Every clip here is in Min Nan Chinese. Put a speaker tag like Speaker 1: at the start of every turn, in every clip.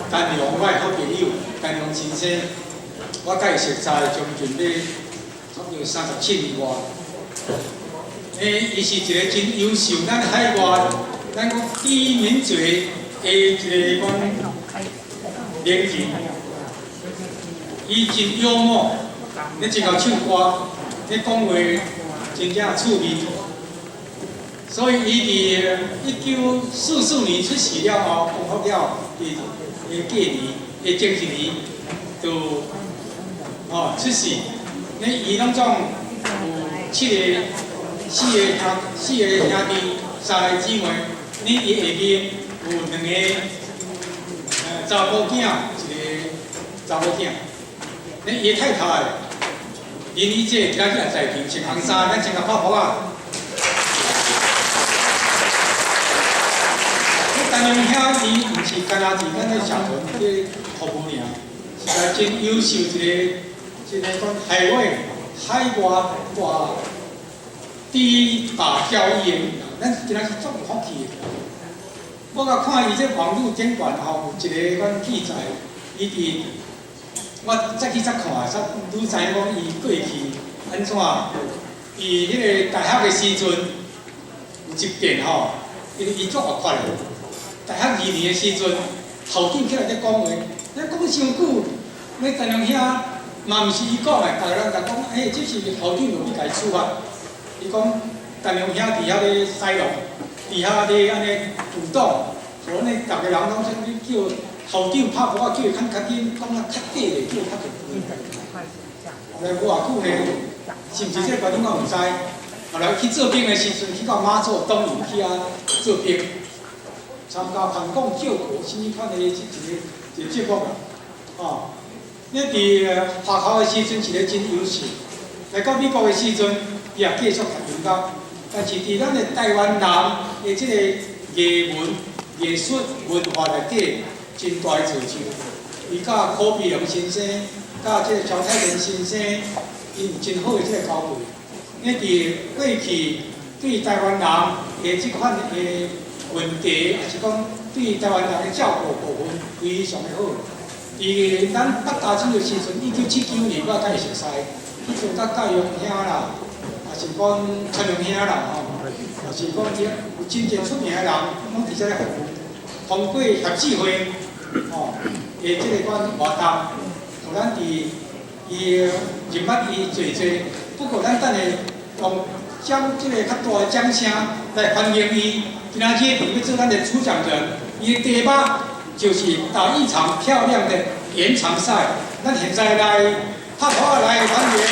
Speaker 1: 陈良，我的好朋友陳良先生，我佮伊熟似將近欲差不多37年外。伊是一个真優秀，咱海外，咱講第一民族的一个講名人。伊真幽默，咧真𠢕唱歌，咧講話真正趣味。所以伊佇1944年出世了後，光復了，佇過年，的前一年就出世。咧伊攏總有七个、四個兄弟，三個姊妹。你伊下面有兩个查埔囝，一个查某囝。你伊太太林怡姐今仔日也在場，穿紅衫，咱穿共拍噗仔。陳良兄伊毋是干焦佇咱咧社團咧服務爾，是個真優秀一個講海外大第一把交椅的人，咱今仔是足有福氣的。我共看伊這網路頂懸吼，有一個款記載，伊佇我早起才看，才愈知影講伊過去按怎。伊彼个大學的時陣有一遍吼，因為伊足活潑的。大學二年的時陣，校長起來咧講話，咧講傷久，咧陳良兄嘛毋是伊講的，逐个人就講，欸，這是校長就欲共伊處罰。伊講陳良兄佇遐咧使弄，佇遐咧按呢主動，予阮咧逐个人攏總叫校長拍噗仔，叫伊較較緊，講較較短的，叫伊較濟。後來無偌久呢，是毋是這個觀點我毋知。後來去做兵的時陣，去到馬祖東營去遐做兵。參加反共救國啥物款的一個節目啦，哦，你佇學校的時陣一個真優秀，來到美國的時陣，伊也繼續讀音樂，但是佇咱的台灣人的這個藝文、藝術文化內底，真大的造就。伊佮柯比龍先生，佮這個蕭太仁先生，𪜶有真好的這個交配。你佇過去對台灣人的這款的問題，抑是講對台灣人的照顧部分非常的好。佇咱北加州的時陣，1979年我佮伊熟似，彼陣佮蓋陽兄啦，抑是講陳良兄啦吼，抑是講有真濟出名的人，攏佇遮咧服務。通過協志會吼的這个款活動，予咱佇伊認捌伊濟濟。不過咱等下用將這个較大的掌聲來歡迎伊。今仔日欲做咱的主講人，伊的題目就是打一場漂亮的延長賽。咱現在來拍噗仔來歡迎。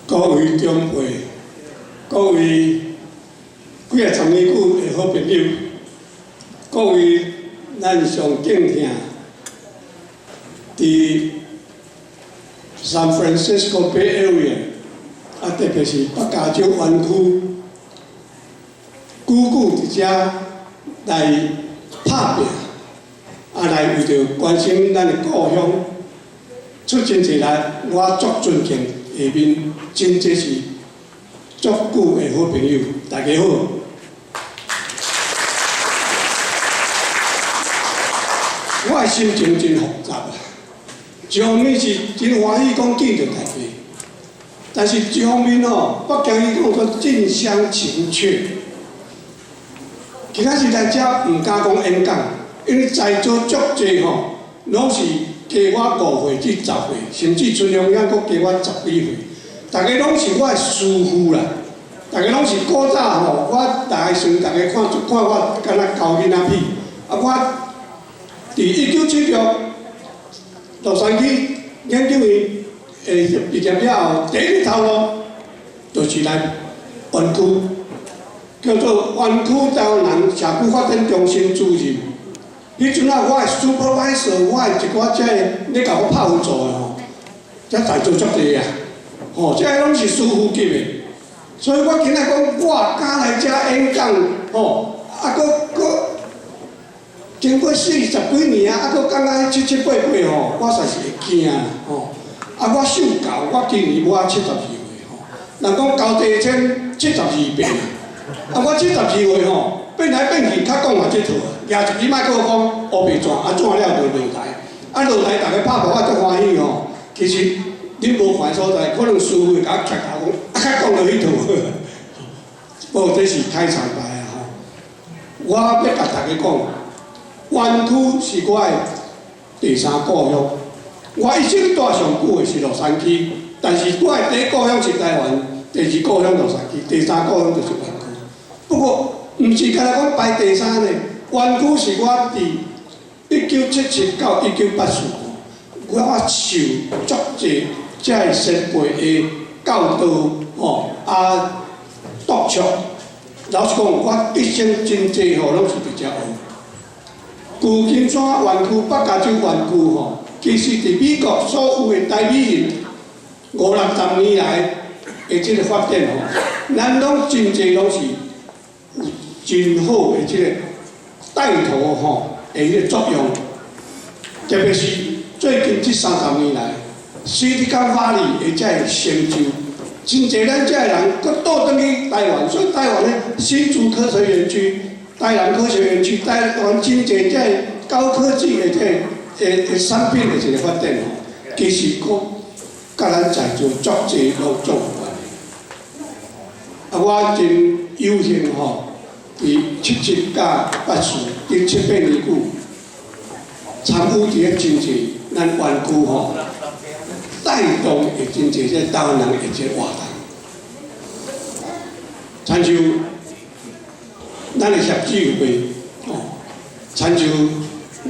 Speaker 2: 各位長輩，各位幾仔十年久的好朋友，各位咱上敬聽，佇 San Francisco Bay Area，特別是北加州灣區，久久佇遮來拍拚，來為著關心咱的故鄉出真濟力，我足尊敬下面真濟是足久的好朋友，大家好。我的心情真複雜啊，一方面是真歡喜講見著大家，但是一方面吼，北京伊講做近鄉情怯。今仔日來遮毋敢講演講，因為在座足濟吼，攏是加我5歲至10歲，甚至春良兄閣加我十幾歲，逐家攏是我的師傅啦。逐家攏是古早吼，我來的時陣，逐家看看我敢若猴囡仔片，我佇1976洛杉磯研究院畢業了後，第一個頭路就是來灣區，叫做灣區台灣人社區發展中心主任。彼陣啊，我的 supervisor，我的一寡這个咧共我拍分數的吼，才在座足濟啊，吼，這个攏是師傅級的，所以我今仔講，我敢來遮演講，吼，閣閣經過四十幾年啊，閣感覺七七八八吼，我實是會驚啦吼。啊，我屬狗，我今年滿72歲吼。人講高低千七十二變啊，我七十二歲吼，變來變去，較講嘛這套，舉一支麥克風，烏白轉，啊轉了就落台，啊落台，逐家拍鼓啊足歡喜吼。其實恁無看所在，可能師父會共我徛頭講，啊較講著彼套。不過這是開場白啊吼。我欲共大家講，灣區是我的第三故鄉。我一生蹛上久的是洛杉磯，但是我的第一故鄉是台灣，第二故鄉洛杉磯，第三故鄉就是灣區。不過，毋是干焦講排第三呢，灣區是我佇1977到1984，我受足濟這个前輩的教導吼，啊督促。老實講，我一生真濟吼，攏是佇遮學。舊金山灣區、北加州灣區吼，其實佇美國所有的台美人五六十年來的這个發展吼，咱攏真濟攏是有真好的這个帶頭吼的彼个作用。特別是最近這30年來，Silicon Valley 的這个成就，真濟咱遮的人閣倒轉去台灣，所以台灣的新竹科學園區、台南科學園區、台灣真濟這個高科技的這个的產品的一個發展吼，其實閣佮咱在座足濟攏總有關係。啊，我真有幸吼，佇七七佮84，佇七八年久，參與佇咧真濟咱灣區吼，帶動會真濟這個台灣人的這個活動。親像咱的協進會，吼，親像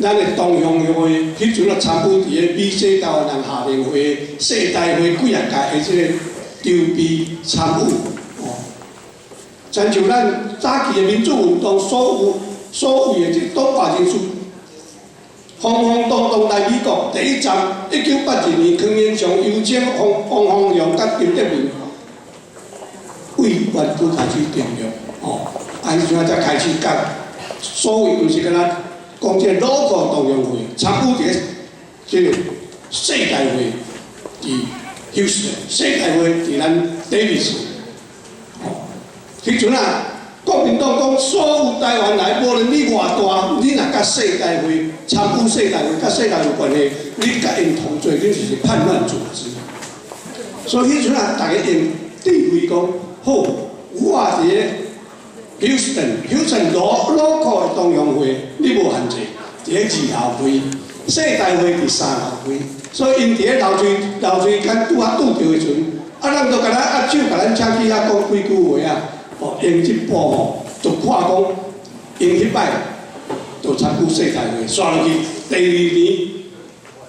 Speaker 2: 咱的同鄉會，彼陣啊參與佇咧美西台灣人夏令會、世大會幾仔屆的這個籌備參與，吼，親像咱早期的民主運動，所有所謂的這黨派人士，轟轟動動來美國，第一站，1982年，康延祥、游清、王王鴻祥佮陳德銘，為灣區開始訂約，吼，啊，彼陣仔才開始佮所謂毋是干焦講這個 local 同鄉會，參與佇咧這個世大會佇休斯頓，世大會佇咱 Davis，吼，彼陣啊，國民黨講所有台灣來，無論你偌大，你若佮世大會參與世大會，佮世大會有關係，你佮𪜶同罪，恁就是叛亂組織。所以彼陣啊，逐家用智慧講，好，我佇咧 Houston，Houston local 的同鄉會，你無限制，佇咧二樓開，世大會佇三樓開，所以𪜶佇咧樓梯樓梯間拄仔拄著的時陣，啊，咱就共咱握手，共咱請去遐講幾句話啊，哦，用這步吼，就看講，𪜶彼擺就參與世大會，煞落去第二年，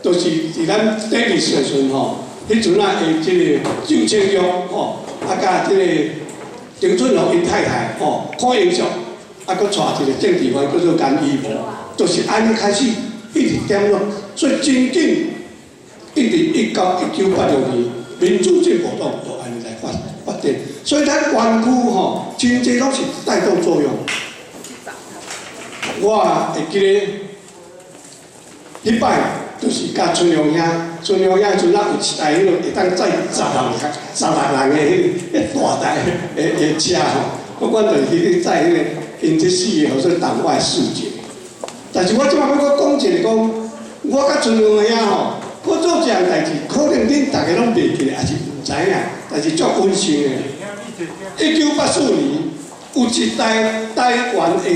Speaker 2: 就是佇咱 Davis 的時陣吼，彼陣啊的這个周清玉吼，啊，佮這個丁俊龍𪜶太太吼，柯英淑，啊，閣帶一個政治犯叫做甘怡和，就是按呢開始一直點落，所以真緊一直1986年，民主進步黨就按呢來發展，所以咱灣區吼，真濟攏是帶動作用。我會記得，彼擺就是佮春龍兄，春龍兄彼陣啊有一台彼個會當載16人的彼大台的車吼，我阮就去載彼個𪜶這四个，號做黨外四傑。但是我這擺欲閣講一個講，我佮春龍兄吼，閣做這項代誌，可能恁逐家攏袂記得，抑是毋知影，但是足溫馨的。1984年，有一台台灣的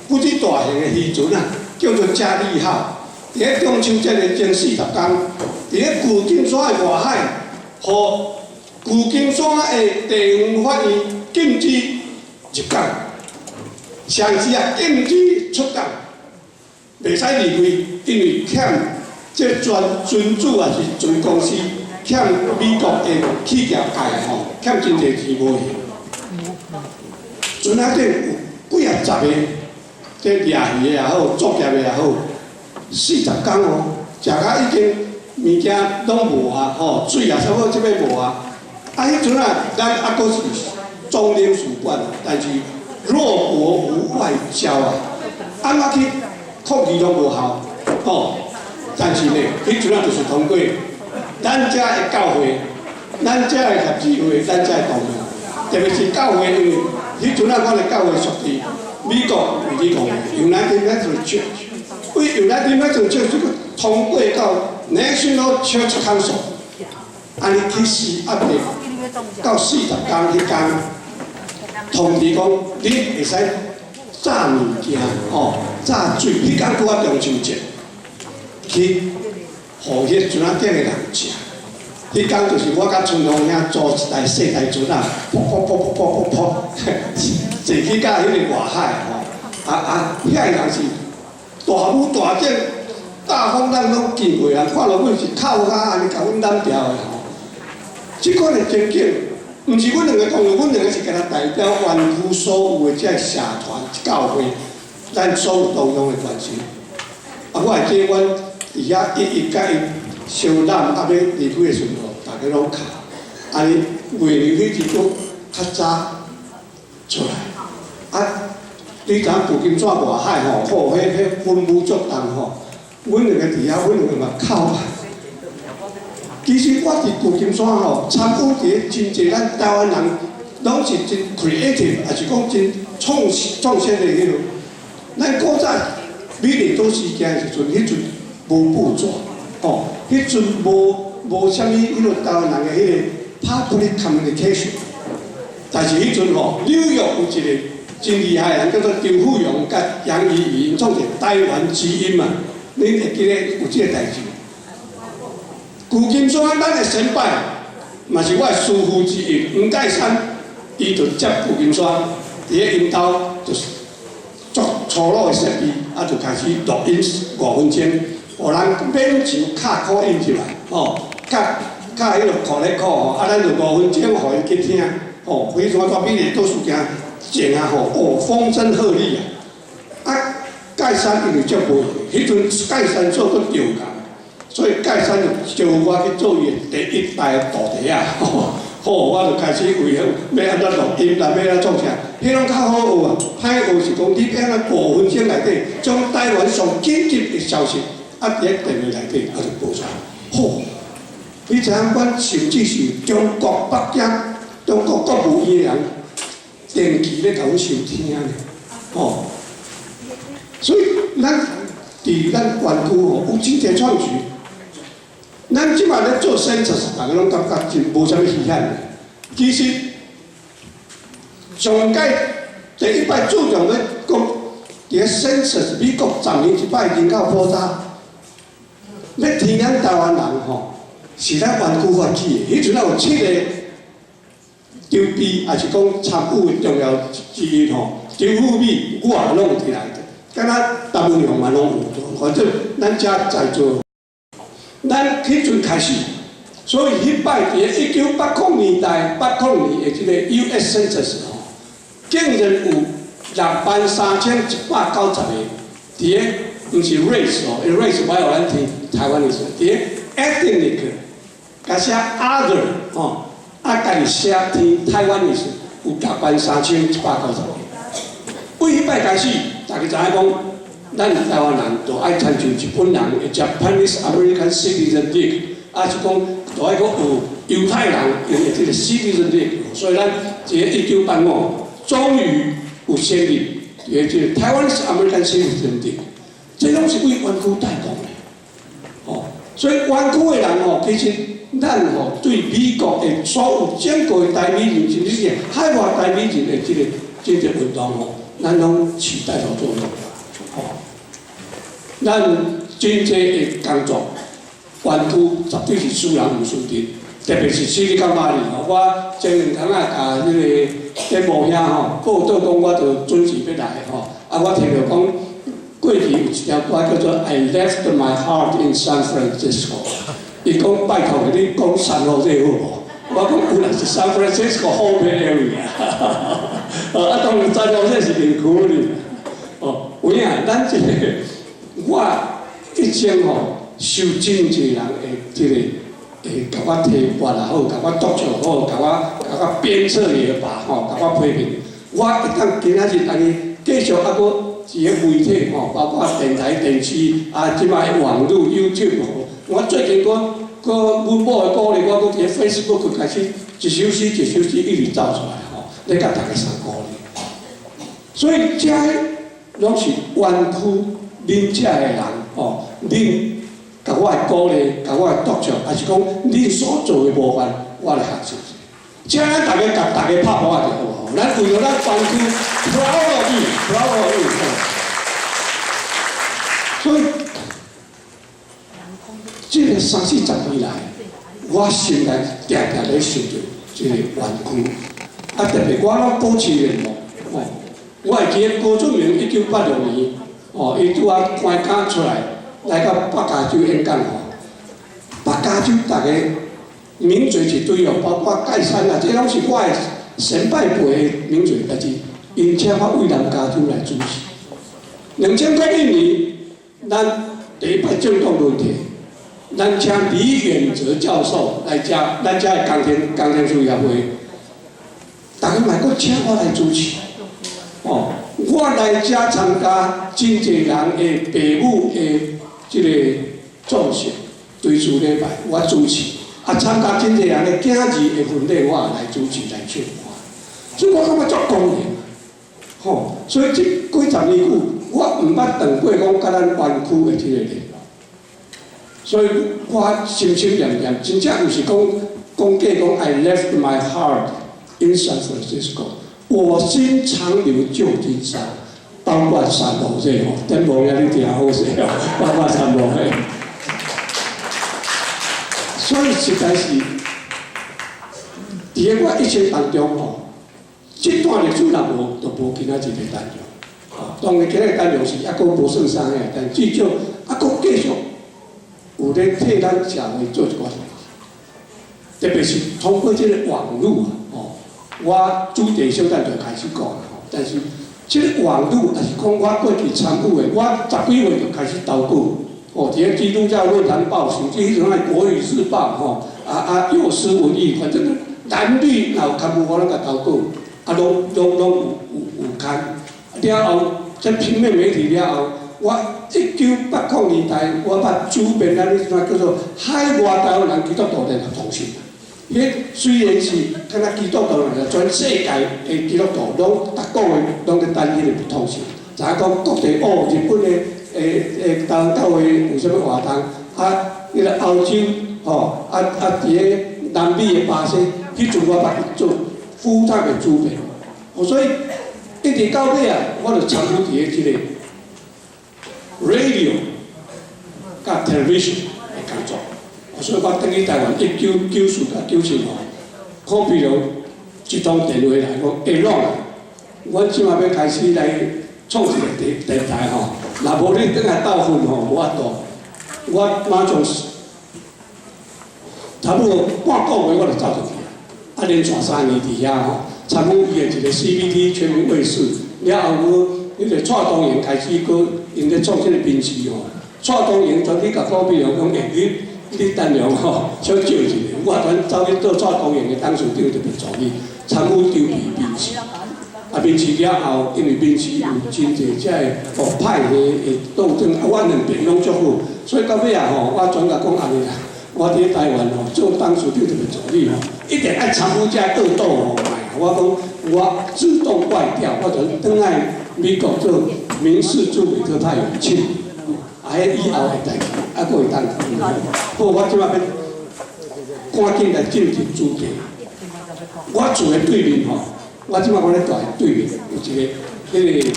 Speaker 2: 不止大型的漁船啊，叫做嘉利號，佇咧中秋節的前40工，佇咧舊金山的外海，予舊金山的地方法院禁止入港，上次啊禁止出港，袂使離開，因為欠這船船主抑是船公司欠美國的企業界吼，欠真濟錢無還。船仔頂有幾仔十个，這掠魚的也好，作業的也好，40工哦，食甲已經物件攏無啊，吼，水啊，啥物這欲無啊。啊，彼陣啊，咱猶閣是總領事館，但是弱國無外交啊，按怎去抗議攏無效，吼。但是呢，彼陣仔就是通過咱遮的教會，咱遮的協志會，咱遮的同盟，特別是教會，因為彼陣仔我的教會屬佇美國衛理公會，United Methodist Church，為 United Methodist Church 這個通過到 National Church Council，按呢去試壓力到40天彼工，通知講你會使炸物件，吼，炸水，彼工拄仔中秋節，去予彼船仔頂的人食。彼工就是我佮春風兄租一台細台船仔，噗噗噗噗噗噗噗，坐去到彼个外海吼，啊啊，遐个人是大雨大陣、大風浪攏見過啊，看落阮是靠甲按呢共阮攬牢的吼。這款的情景，毋是阮兩个講的，阮兩个是敢若代表灣區所有的這个社團、教會，咱所有同樣的關係。啊，我會記阮佇遐一一佮伊相攬，啊，欲離開的時陣，逐家攏哭。啊，呢月娘彼時閣較早出來。啊，你知影舊金山外海吼，吼，彼風雨足重吼，阮兩個佇遐，阮兩個嘛哭。其實我佇舊金山吼，參與佇咧真濟咱台灣人，攏是真 creative，也是講真創新的彼落。咱古早美麗島事件的時陣，彼陣無報紙，吼，彼陣無啥物彼落台灣人的彼個 public communication。但是彼陣吼，紐約有一個真厲害的人，叫做張富榮佮楊怡儀，𪜶創一個台灣之音嘛，恁會記得有這個代誌？舊金山咱的先輩，嘛是我的師父之一，黃蓋山，伊就接舊金山，佇咧𪜶兜就是足粗魯的設備，啊就開始錄音5分鐘，予人免錢敲口音入來，吼，敲敲彼落箍咧箍吼，啊咱就5分鐘予𪜶去聽，吼，彼陣我蹛美麗島事件前啊吼，哦風聲鶴唳啊，啊蓋山因為足無閒，彼陣蓋山做閣著工。所以蓋山就招我去做伊的第一代徒弟仔，好，我就開始為欲按怎錄音啦，欲按怎創啥，彼攏較好學啊。歹學是講你欲按怎5分鐘內底，將台灣上緊急的消息，啊，佇咧電話內底啊就播出來。好，你知影阮甚至是中國北京、中國國務院的人定期咧共阮收聽呢，吼。所以咱佇咱灣區吼有真濟創舉。咱這擺咧做 census，逐家攏感覺真無啥物稀罕的。其實上屆第一擺注重咧講，佇咧 census 美國10年一擺人口普查，咧聽咱台灣人吼，是咱灣區發起的。彼陣仔有七個籌備，也是講參與的重要之一吼。張富美，我也攏有佇內底，敢若陳文雄嘛攏有，反正咱遮在座。咱彼陣開始，所以彼擺佇1980年代、80年的這個 U.S. Census 吼，竟然有63,190個佇咧，毋是 race 哦，因為 race 無愛予咱聽台灣的時，佇咧 ethnic，共寫 other 吼，啊，家己寫聽台灣的時，有63,190個。對彼擺開始，逐家知影講，咱台灣人就愛親像日本人的 Japanese American Citizen League，啊是講就愛閣學猶太人𪜶的這個 Citizen League，所以咱佇咧1985終於有成立佇這個 Taiwanese American Citizen League，這攏是為灣區帶動的，吼，所以灣區的人吼，其實咱吼對美國的所有整個的台美人，甚至是海外台美人的這個政治運動吼，咱攏起帶頭作用，吼。咱真濟的工作，灣區絕對是輸人毋輸陣，特別是 Silicon Valley 吼，我前兩工仔共彼個節目兄吼報道講，我就準時欲來吼，啊，我聽著講過去有一條歌叫做《I Left My Heart in San Francisco》，伊講拜託你講 San Jose 好無？我講有啦，是 San Francisco 好 Bay Area，啊，當然 San Jose 是近區哩，哦，有影，咱這個我以前吼受真濟人的這個會共我提拔也好，共我督促好，共我鞭策也罷吼，共我批評，我會當今仔日按呢繼續猶閣佇个媒體吼，包括電台、電視啊，這擺網路、YouTube 吼，我最近閣閣阮某的鼓勵，我閣佇個 Facebook 開始一首詩一首詩一直走出來吼，咧共大家相鼓勵。所以這攏是灣區恁遮的人吼，恁共我的鼓勵，共我的督促，抑是講恁所做的模範，我來學習。這咱大家共大家拍鼓仔就好吼，咱為著咱灣區 proud of you，proud of you。所以，這個三四十年來，我心內定定咧想著這個灣區，啊特別我攏保持聯絡，吼，我會記得高俊明1986年，哦，伊拄仔關監出來，來到北加州演講吼，北加州逐个名嘴一堆哦，包括蓋山啊，這攏是我的先輩輩的名嘴，但是𪜶請我為南加州來主持。2001年，咱第一擺政黨輪替，咱請李遠哲教授來遮，咱遮的工程師協會，逐家嘛閣請我來主持。哦，我來遮參加真濟人的爸母的這個葬式，追思禮拜，我主持。啊，參加真濟人的囝兒的婚禮，我也來主持來唱歌，所以我感覺足光榮。吼，所以這幾十年久，我毋捌斷過講佮咱灣區的這個聯絡。所以我心心念念，真正毋是講講假講，I left my heart in San Francisco，我心長留舊金山，包括三路這吼，頂無遐你聽好勢哦，包括三路嘿。所以實在是，佇個我一生當中吼，這段歷史若無，就無今仔日的丹陽。吼，當然今仔丹陽是猶閣無算啥個，但至少猶閣繼續有咧替咱社會做一寡代誌，特別是通過這個網路啊，吼，我主題小等就開始講啦，吼，但是這個網路也是講我過去參與的，我十幾歲就開始投稿。哦，佇個基督教論壇報，甚至彼陣仔國語日報，吼，啊啊，幼師文藝，反正藍綠若有刊物，我攏共投稿，啊，攏攏有刊。了後，這平面媒體了後，我1980年代，我捌主編咱彼陣叫做海外台灣人基督徒聯合通訊。彼雖然是敢若基督徒人，全世界的基督徒攏逐個月攏咧等彼個通訊，知影講各地哦，日本的。誒台灣教會有啥物活動？啊，彼個歐洲吼，啊啊，佇个南美的巴西，彼陣我捌去做副台的主編，哦，所以一直到尾啊，我就參與佇个這個 radio 佮 television 的工作。所以我轉去台灣1994佮97吼，柯比龍一通電話來講，會啷啊，阮這馬欲開始來創一個電台吼。若無你轉來鬥陣吼，無法度。我馬上差不多半個月我就走出去啊！啊，連續3年佇遐吼，參與伊的一個 CBT 全民衛視，了後佫彼個蔡東營開始閣𪜶咧創這個民視吼，蔡東營全去共柯比龍講，欸，你丹陽吼，小借一下，我全走去做蔡東營的董事長特別助理，參與籌備民視。啊，民視了後，因為民視有真濟這個派的鬥爭，啊，我兩邊攏足好，所以到尾啊吼，我轉共講按呢啦，我佇台灣吼做董事長特別助理吼，一定愛參與這個惡鬥吼，我講我自動外調，我就轉來美國做民視駐美特派員去，啊，彼以後的代誌，啊，閣會當。好，我這擺欲趕緊來進入主題。我厝的對面吼，我這擺我咧住的對面有一個彼個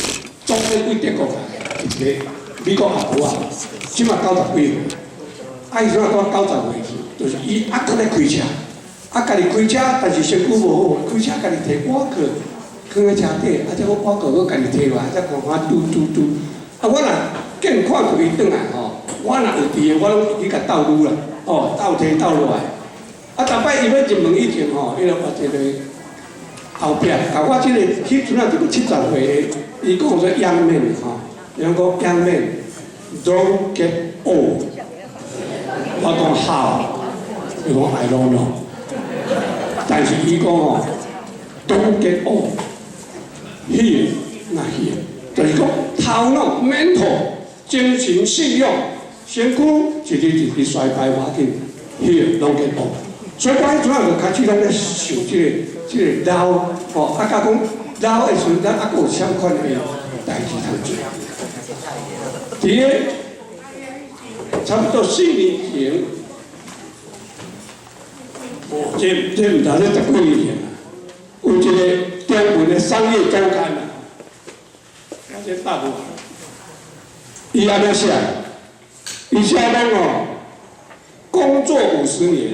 Speaker 2: 祖先對德國來的一個美國阿婆仔，這擺90幾歲。啊，伊怎啊講90歲去？就是伊猶閣咧開車，啊，家己開車，但是身軀無好，開車家己提瓦克，囥佇車底，啊，才閣瓦克閣家己提落來，才看看嘟嘟嘟。啊，我若見看著伊轉來吼，我若有佇的，我攏去共鬥擼啦，哦，鬥提鬥落來。啊，逐擺伊欲入門以前吼，伊就我一個後壁，共我這個彼陣仔就70歲的，伊講說 young man 吼，伊講 young man don't get old。我講 how，伊講 I don't know。但是伊講吼，don't get old，here not here。就是講頭腦 mental 精神信仰，身軀一日一日衰敗，無要緊，彼個攏結報。所以我彼陣仔就開始攏咧想這個老吼，啊，佮講老的時陣，咱猶閣有啥款的代誌通做？佇個差不多4年前，哦，這毋知咧十幾年前啊，有一個中文的商業週刊啊，我這大部，伊按呢寫，伊寫講哦，工作50年，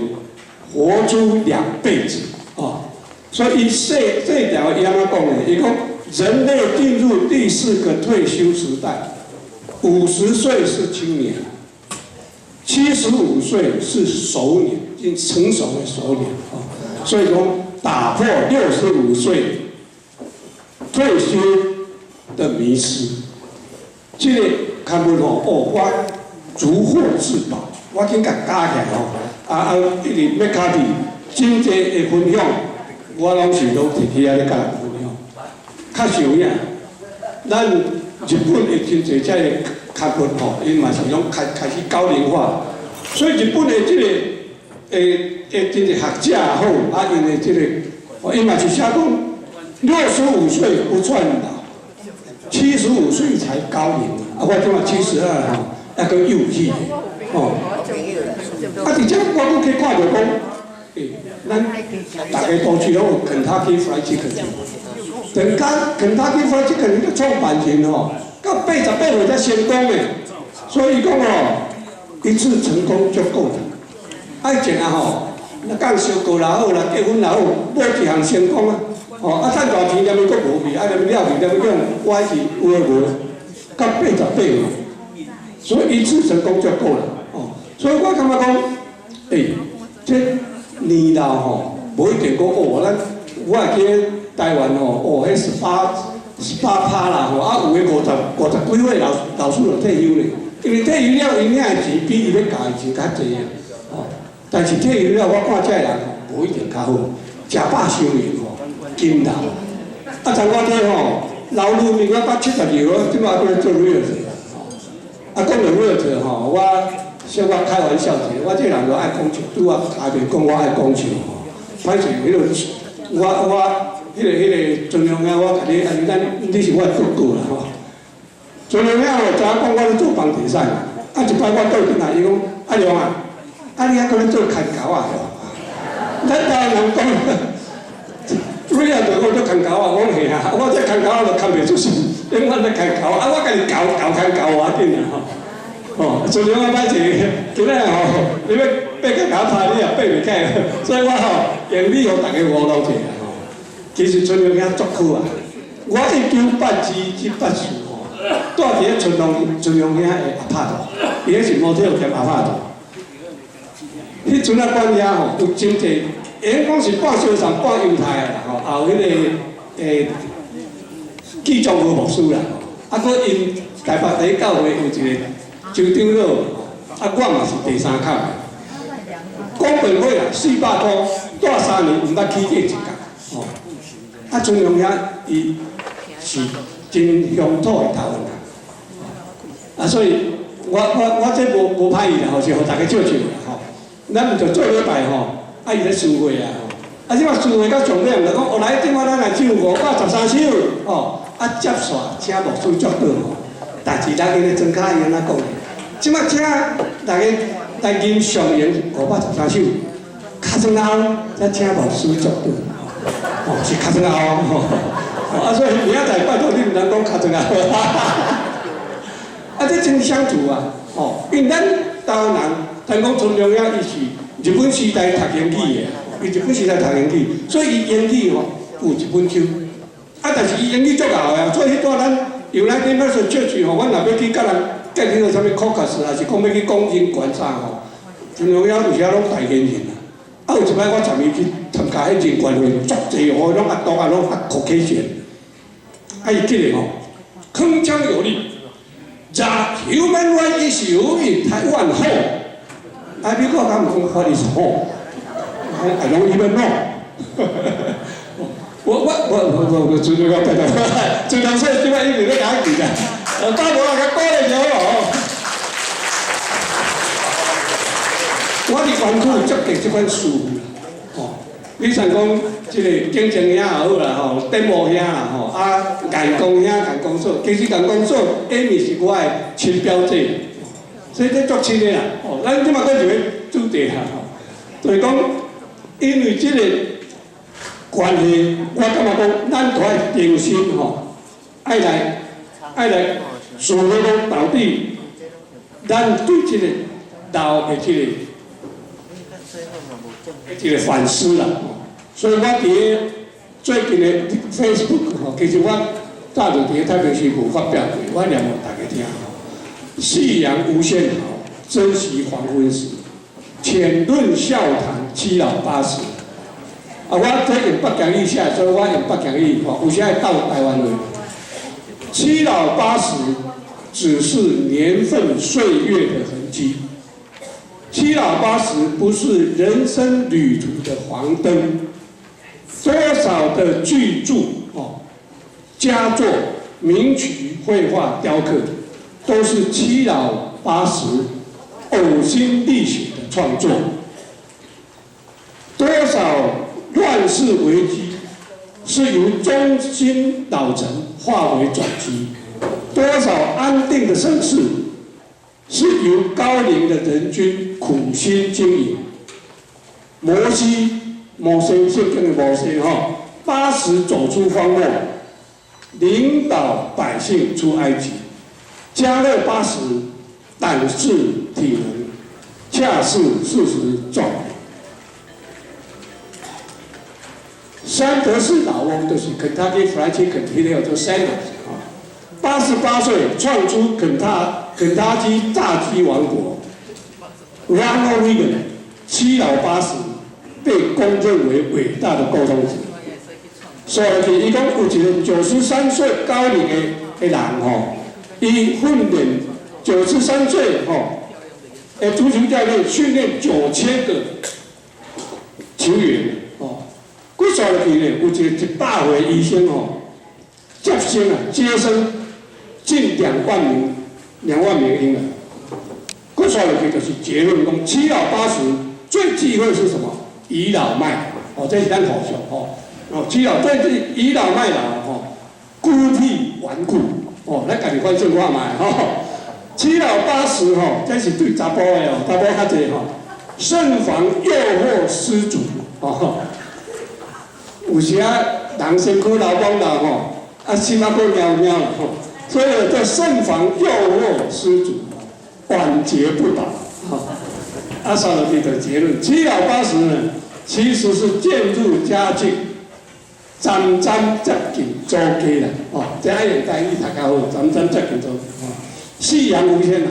Speaker 2: 活出兩輩子哦，所以伊這條伊按怎講呢？伊講人類進入第四個退休時代，50歲是青年，75歲是熟年，已經成熟的熟年啊。所以講打破65歲退休的迷思，這個刊物吼，哦，我如獲至寶，我緊共加起來吼，啊啊，一直麥卡蒂真濟的分享，我攏是攏提起來咧佮人分享。較實有影，咱日本的真濟這個刊物吼，𪜶嘛是攏開始高齡化，所以日本的這個真濟學者也好，啊，𪜶的這個，𪜶嘛是寫講65歲不算老，75歲才高齡。啊，我這馬72吼，猶閣幼齒，吼。啊，佇這我閣去看著講，欸，咱逐个都市攏有肯塔基 Fried Chicken，等甲肯塔基 Fried Chicken 個創辦人吼，到88歲才成功的，所以講吼，一次成功就夠了。愛情啊吼，若講相過也好啦，結婚也好，無一項成功啊。吼，啊，趁大錢連伊閣無去，啊，連伊了去，連伊叫歪去有的無，到88歲，所以一次成功就夠了。哦，所以我感覺講，欸，這年老吼，無一定講哦，咱我會記得台灣吼，哦，彼18%啦吼，啊有的50幾歲老師就退休咧，因為退休了，𪜶領的錢比伊欲交的錢較濟啊，哦，但是退休了，我看這个人吼，無一定較好，食飽傷閒吼，金老。啊，像我這吼，老女面我到72，我這擺閣咧做 realtor 吼。啊，講到 realtor 吼，我小可開玩笑一下，我這個人就愛講笑，拄仔下面講我愛講笑吼。歹勢，彼個我彼個尊榮兄，我共你，啊，咱你是我的哥哥啦吼。尊榮兄吼，知影講我咧做房地產，啊，一擺我倒轉來，伊講阿良啊，啊你猶閣咧做牽狗仔？咱台灣人講，realtor 我做牽狗仔，我講係啊，我這牽狗仔就牽袂出聲，永遠咧牽狗，啊我家己猴猴牽狗無要緊啦吼。哦，尊榮兄歹勢，今仔吼，你欲爬起共我拍，你也爬袂起來，所以我吼用你予大家糊弄者啦吼。其實春龍兄足好啊，我1987至84吼，住佇咧春龍兄的阿帕度，伊彼是 motel 兼阿帕度。彼陣仔管遐吼有真濟，會講是半相送半猶太的啦吼，也有彼個記長老牧師啦，啊，閣𪜶台北第一教會有一個周長老，啊，我嘛是第三口。講本會啦，400箍，住3年，毋捌起價一角，吼。啊，春龍兄伊是真鄉土的台灣人，啊，所以我這無歹意啦，吼，是予大家笑笑啦，吼。咱毋就做禮拜吼，啊，伊咧聚會啊，吼。啊，這擺聚會到上尾，就講哦，來，這擺咱來唱513首，吼，啊，接煞請牧師祝禱吼。代誌咱今日莊卡伊按怎講的？這擺請大家來吟上詠513首，較算後才請牧師祝禱，吼，是較算後吼。啊，所以明仔載拜託你毋通講較算後。啊，這真相處啊，吼，因為咱台灣人，聽講春龍兄伊是日本時代讀英語的，伊日本時代讀英語，所以伊英語吼有一本手。啊，但是伊英語足𠢕的啊，所以彼段咱 United Methodist Church 吼，阮若欲去佮人建彼個啥物 caucus，還是講欲去講人權啥吼，春龍兄有時攏代言人啊。啊，有一擺我參伊去參加彼人權會，足濟吼，攏阿東啊，攏阿 Caucasian。啊，伊記得吼，鏗鏘有力。The human right issue in Taiwan home。啊，美國敢毋講 what is home？I don't even know。我主持講對對，主持說這擺一直咧共我記啦，大無啊，共鼓勵就好哦。我佇灣區足濟這款師傅啦，吼，你像講這個景正兄也好啦，吼，典武兄啦，吼，啊，顏公兄、顏公嫂，其實顏公嫂 Amy 是我的親表姐，所以這足親的啦，吼，咱這馬閣一個主題啦，吼，就是講因為這個關係，我感覺講咱都愛重新吼，愛來思考講到底，咱對這個老的這個反思啦，所以我佇咧最近的 Facebook 吼，其實我早就佇咧太平時無發表過，我念予大家聽吼。夕陽無限好，珍惜黃昏時，淺論笑談七老八十。啊，我這用北京語寫，所以我用北京語吼，有時愛鬥台灣話。七老八十只是年份歲月的痕跡。七老八十不是人生旅途的黃燈，多少的巨著哦，佳作、名曲、繪畫、雕刻，都是七老八十嘔心瀝血的創作。多少亂世危機，是由忠心老臣化為轉機；多少安定的盛世，是由高齡的人君苦心經營。摩西，摩西，聖經的摩西哈，80走出荒漠，領導百姓出埃及。加勒80，膽識體能，恰似40壯年。山德士老翁就是肯塔基 Fried Chicken，迄個叫做 Sanders 啊，88歲創出肯塔基炸雞王國。Ronald Reagan 七老八十被公認為偉大的溝通者。所以伊講有一個93歲高齡的人吼，伊訓練93歲吼，的足球教練訓練9000個球員吼，幾煞落去呢？有一個100歲醫生吼，接生啊，接生近2萬名，2萬名嬰兒。佫煞落去就是結論講，七老八十最忌諱是什麼？倚老賣老，哦，這是咱和尚吼，哦，七老最忌倚老賣老吼，孤僻頑固，哦，咱家己反省看覓吼。七老八十吼，這是對查埔的哦，查埔較濟吼，慎防誘惑失足，哦。有時啊，人身軀老講老吼，啊心還閣貓貓吼，所以這慎防誘惑失足，晚節不保，吼。啊，煞落去的結論，七老八十呢，其實是漸入佳境，漸漸接近祖家啦，哦，這愛用台語讀較好，漸漸接近祖家。哦，夕陽無限好，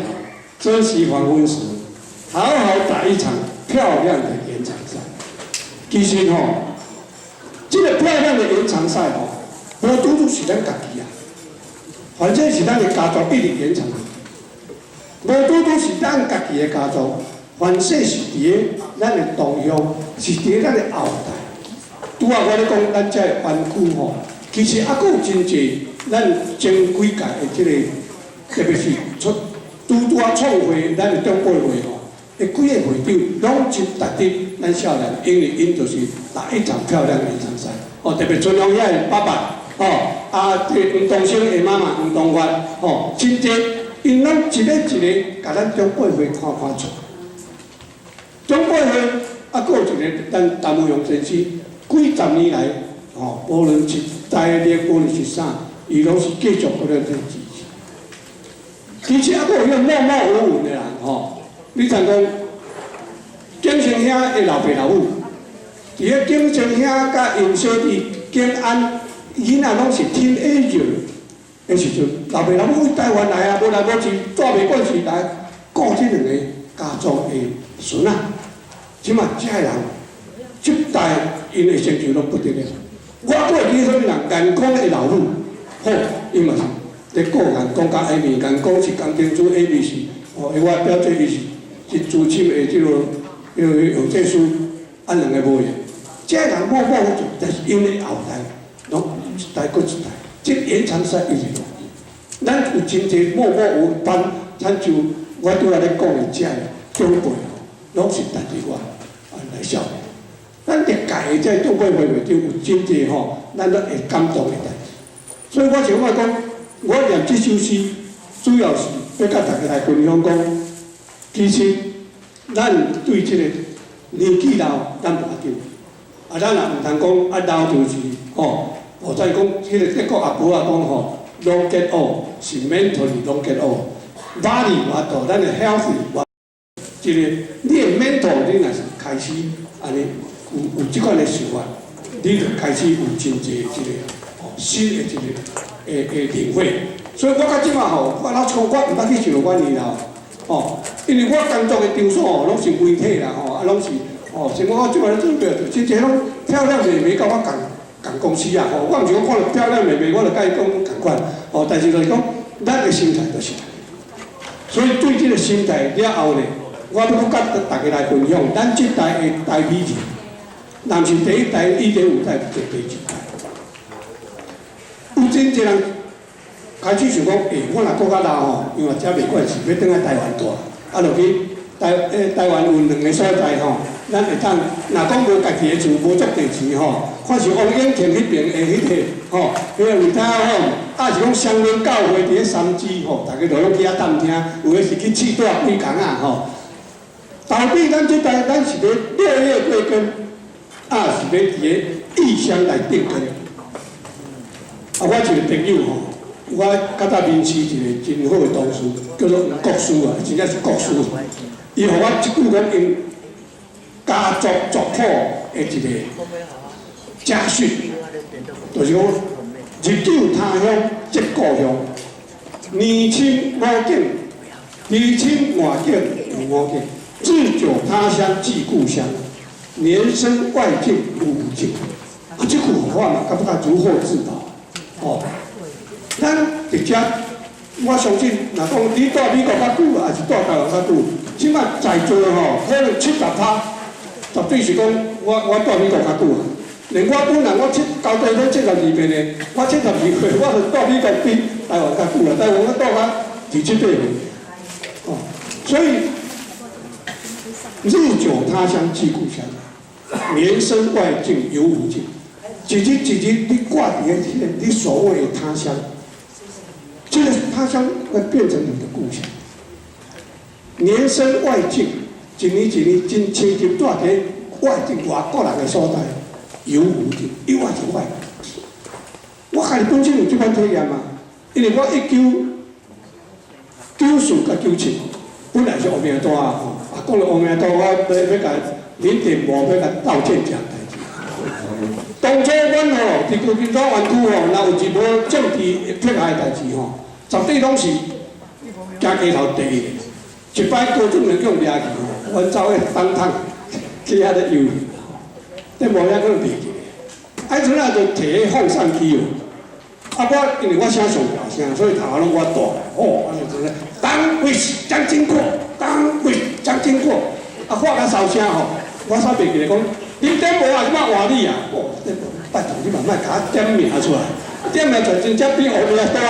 Speaker 2: 珍惜黃昏時，好好打一場漂亮的延長賽。其實吼，這個漂亮的延長賽吼，無拄拄是咱家己啊，反正是咱的家族一直延長。無拄拄是咱家己的家族，反正是佇咧咱的同鄉，是佇咧咱的後代。拄仔我咧講，咱這個灣區吼，其實猶閣有真濟咱前幾屆的這個，特別是出拄拄仔創會，咱的長輩會吼，的幾個會長攏真值得咱少年，因為𪜶就是打一場漂亮的延長賽。哦，特別春龍遐的爸爸，吼，啊，這個黃東升的媽媽黃東發，吼，真濟，𪜶攏一個一個共咱長輩會看看出。長輩會啊，閣有一個咱陳文雄先生，幾十年來，吼，無論是台歷，無論是啥，伊攏是繼續閣咧支持。其實猶閣有彼個默默無聞的人，吼，你像講景星兄的老爸老母，佇咧景星兄佮𪜶小弟景安，囡仔攏是 teenager 的時陣，老爸老母對台灣來啊，無來無去，住袂慣時來顧這兩個家族的孫仔。這馬這个人，這代𪜶的成就攏不得了。我閣會記啥物人？顏光的老母，好，伊嘛是佇顧顏光佮艾米，顏光是工程師，艾米是哦，我表姐伊是真資深的這個藥劑師，啊兩个無用。這个人默默做，但是𪜶的後代攏一代閣一代，這延長賽一直落去。咱有真濟默默無聞，親像我拄仔咧講的這長輩吼，攏是值得我來效仿。咱歷屆的這長輩會會長有真濟吼，咱攏會感動的代誌。所以我想我講，我念這首詩，主要是欲佮大家來分享講，其實咱對這個年紀老，咱無要緊。啊，咱也毋通講啊老就是吼，或者講彼個德國阿婆仔講吼，don't get old 是 mentally don't get old，body 活到，咱的 healthy 活，這個你的 mental 你若是開始按呢有這款的想法，你就開始有真濟這個新的一個的領會。所以我到這馬吼，我老實講，我毋捌去想阮年老，吼，因為我工作的場所吼，攏是媒體啦，吼，啊，攏是。哦，像我這擺咧準備，真濟攏漂亮妹妹佮我仝仝公司啊，吼，我毋是講看著漂亮妹妹，我就佮伊講仝款，哦，但是就是講，咱的心態就是，所以對這個心態了後咧，我欲閣佮大家來分享，咱這代的台語人，若毋是第一代1.5代，就是第二代。有真濟人開始想講，欸，我若閣較老吼，因為遮袂慣勢，欲轉來台灣住，啊，落去台灣有兩个所在吼。咱會當，若講無家己的厝，無足濟錢吼，看是王永慶彼爿的彼个吼，彼个維他吼，抑是講雙連教會佇咧三芝吼，逐家都攏去遐探聽，有的是去試蹛幾工仔吼。到底咱這代，咱是欲落葉歸根，抑是欲佇咧異鄉來定根？啊，我一个朋友吼，我較早面試一个真好的同事，叫做吳國師啊，真正是國師。伊予我一句講𪜶家族族譜的一個家訓，就是講日久他鄉則故鄉，年深五境，年深外境有五境，日久他鄉即故鄉，年深外境有五境。啊，這句話嘛，感覺如獲至寶。哦，咱佇遮，我相信，若講你蹛美國較久，抑是蹛台灣較久，這馬在座吼，可能70%，絕對是講我蹛美國較久啊。連我本人我七交代講72歲呢，我72歲，我就蹛美國比台灣較久啊，台灣我蹛到27、8歲。哦，所以日久他鄉即故鄉，年深外境猶無境。一日一日你掛佇咧這个你所謂的他鄉，這個他鄉會變成你的故鄉。年深外境，一年一年真親近蹛佇外境外國人的所在，猶無境，猶還是外。我家己本身有這款體驗啊，因為我1994佮97，本來是烏名單啊，啊，講到烏名單，我欲共林殿模欲共道歉一項代誌。當初阮吼佇舊金山灣區吼，若有任何政治迫害的代誌吼，絕對攏是行街頭第一個。一擺高中就叫掠去吼，阮走去當桶去遐咧遊行，電無遐可能袂記得。啊，彼陣仔就提彼放送機哦。啊，我因為我聲上大聲，所以頭攏我大。哦，啊就咧，黨為蔣經國，黨為蔣經國。啊，發較梢聲吼，我煞袂記得講，林典模啊，這擺換你啊！哦，典模，拜託你嘛莫共我點名出來，點名出來真正比烏名大。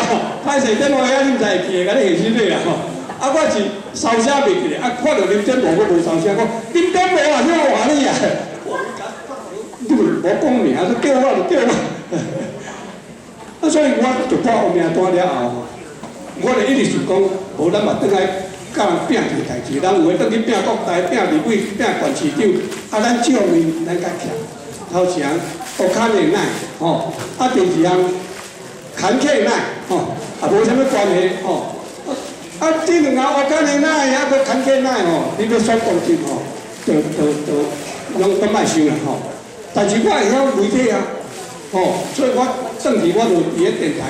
Speaker 2: 歹勢典模遐你毋知會記得，共你下死你啊吼！啊，我是梢聲袂記得，啊，看著林典模，我無梢聲講，林典模啊，這擺換你啊！你無講名，都叫我就叫我。啊，所以我就報烏名單了後，我就一直想講，無咱嘛轉來佮人拚一個代誌，人有的轉去拚國大、拚立委、拚縣市長，啊，咱少年咱較強。頭一項烏跤的奶，吼，啊，第二項牽客奶，吼，啊，無啥物關係，吼。啊，這兩項烏跤的奶，啊，閣牽客奶吼，你欲選公職吼，就就就攏攏莫想啦，吼。但是我會曉媒體啊，吼，所以我轉去我就佇咧電台，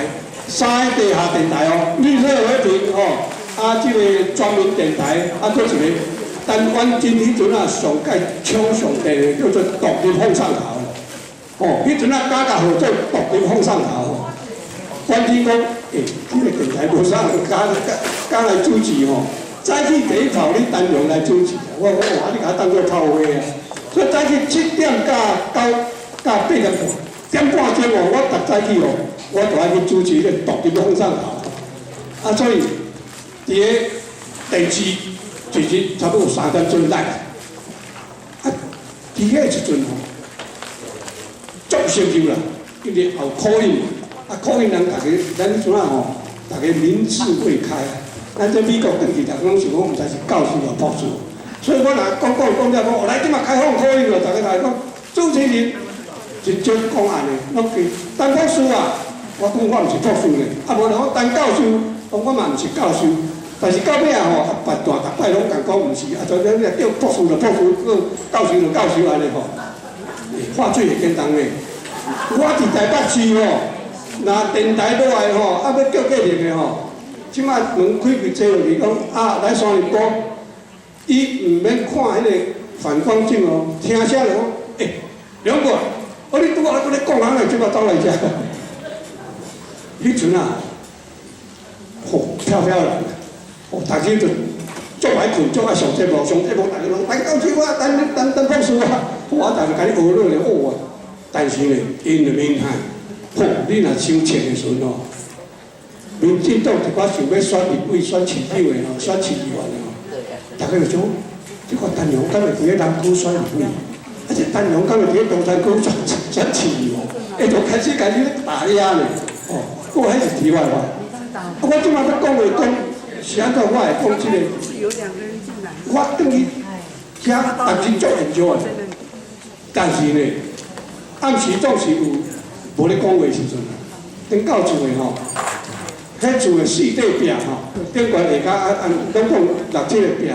Speaker 2: 三个地下電台哦，綠色和平吼，啊，這個全民電台，啊，閣一個台灣真彼陣啊上蓋搶上帝的叫做獨立放送頭，吼，彼陣啊敢共號做獨立放送頭吼。關鍵講，欸，這个電台無啥人敢敢敢來主持吼。早起第一炮你單陽來主持，我講哇，你共我當做炮灰啊！所以早起7點到9到8點半，點半鐘哦，我逐早起哦，我就愛去主持個獨立放送頭。啊，所以佇个電視一日差不多有3點鐘來。啊，佇彼時陣吼，足有成就啦，因為有口音，啊口音人逐家，咱彼陣仔吼，逐家民智未開，咱這美國轉去，逐家攏想講毋知是教授抑博士，所以我若講講講了講，哦來這馬開放口音咯，逐家來講主持人一種講按呢，攏是陳博士啊，我講我毋是博士呢，啊無人講陳教授，講我嘛毋是教授，但是到尾仔吼，啊別大逐擺攏共講毋是，啊所以你叫博士就博士，叫教授就教授按呢吼，話最會簡單呢。我佇台北市吼，若電台落來吼，啊欲叫客人的吼，這馬門開開坐落去講啊，來三入股，伊毋免看彼個反光鏡哦，聽聲就講，欸，兩個，哦你拄仔閣咧講人嘞，這馬走來遮，彼陣啊，吼飄飄然，哦，逐家就足愛睏，足愛上節目，上節目逐家攏來教授啊，陳陳陳博士啊，我逐家共你學落咧，哦。但是呢，in the meantime，吼，你若傷淺的時陣吼，民進黨一寡想欲選立委、選市長的吼、選市議員的吼，逐家就想，這個陳雄敢會佇咧南區選立委？啊，這陳雄敢會佇咧中山區選市議員？欸，就開始開始咧打壓呢，哦，不過彼是題外話。啊，我這馬欲講話講，是按怎我會講這個？我轉去遐，逐日足 enjoy，但是呢，暗時總是有無咧講話時陣，頂到厝的吼，彼厝的四塊壁吼，頂懸下跤啊啊，攏總六七個壁，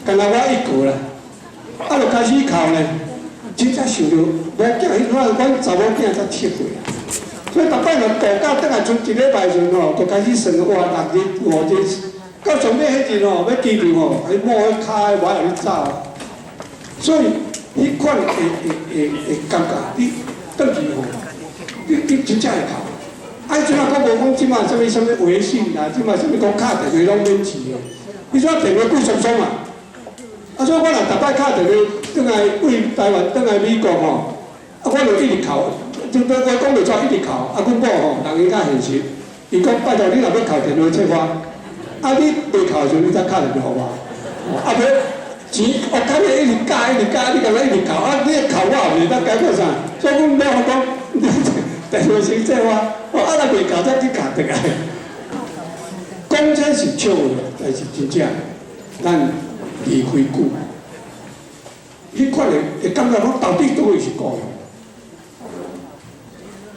Speaker 2: 干焦我一個啦，啊，就開始哭呢，真正想著某囝彼陣阮查某囝才7歲啊，所以逐擺若度假轉來賰一禮拜時陣吼，就開始算哇6日5日，到上尾彼陣吼，欲機場吼，伊某彼跤無愛予你走，所以。彼款的的的的感覺，你轉去吼，你真正會哭。啊，這馬閣無講這馬啥物啥物微信啦，這馬啥物講敲電話攏免錢的。彼陣電話貴鬆鬆啊！啊，所以我若逐擺敲電話轉來對台灣轉來美國吼，啊，我就一直哭，就我講袂出一直哭。啊，阮某吼，人伊較現實，伊講拜託你若欲敲電話找我，啊，你袂哭的時陣，你才敲電話予我。啊，袂。錢我感覺一直加，一直加，你敢若一直哭，啊！你哭我也袂當解決啥，所以阮某講，你電話先說我，啊若袂哭才去敲轉來。講這是笑話，但是真正，咱離開久，彼款的會感覺講到底佗位是故鄉。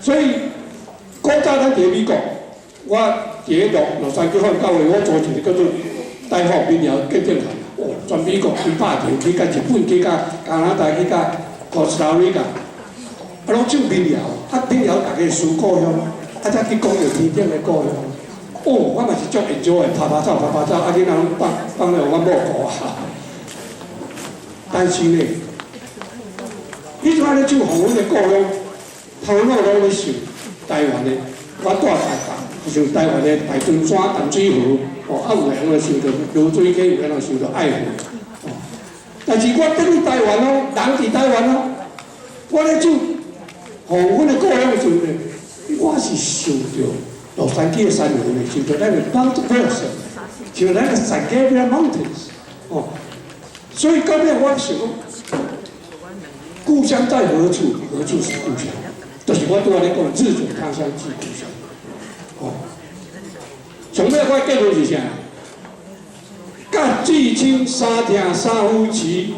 Speaker 2: 所以古早咱佇美國，我佇咧洛杉磯放教會，我組一個叫做台福民謠見證團。哦，全美國幾百場，去甲日本，去甲加拿大，去甲哥斯達黎加，啊，攏唱民謠，啊，民謠逐家思故鄉，啊，才去講著天頂的故鄉。哦，我嘛是足 enjoy 的，拍拍走，拍拍走，啊，囡仔攏放放咧予阮某顧啊。但是呢，彼陣咧唱予阮的故鄉，頭腦攏咧想台灣的，我住台北，想台灣的大屯山、淡水河。哦，啊有的人想著濁水溪，有的人想著愛河，哦。但是我轉去台灣哦，人佇台灣哦，我咧唱予阮的故鄉的時陣，我是想著洛杉磯的山河呢，想著咱的 Mount Wilson，想咱的 San Gabriel Mountains，哦。所以到尾我想講，故鄉在何處？何處是故鄉？就是我拄仔咧講，日轉他鄉即故鄉，哦。上尾我結論是啥？佮至親三疼三夫妻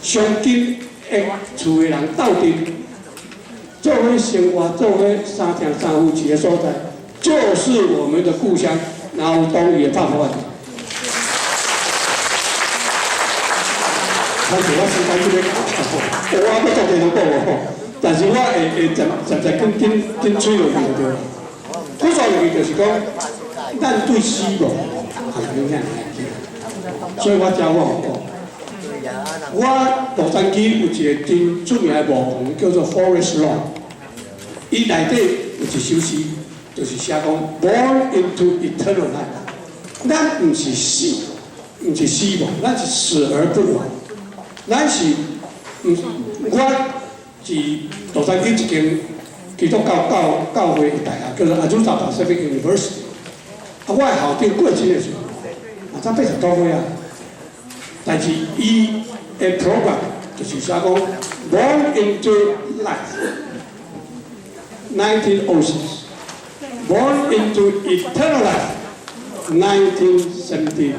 Speaker 2: 上緊的厝的人鬥陣，做伙生活，做伙三疼三夫妻的所在，就是我們的故鄉。然後同意的拍拍手。但是我時間這個，我欲足濟通講哦，但是我會會漸漸漸緊緊緊吹落去就對了。講煞落去就是講，咱對死亡也影響，所以我才我講，我洛杉磯有一個真出名的網紅叫做 Forest Lawn，伊內底有一首詩，就是寫講 Born into eternal life，咱毋是死，毋是死亡，咱是死而不亡。咱是，毋，我是洛杉磯一間基督教教教會的大學，叫做 Azusa Pacific University。啊，我的校長過身的時候，嘛才80多歲啊。但是伊的 program 就是寫講 Born into Life，1906，Born into Eternal Life，1974。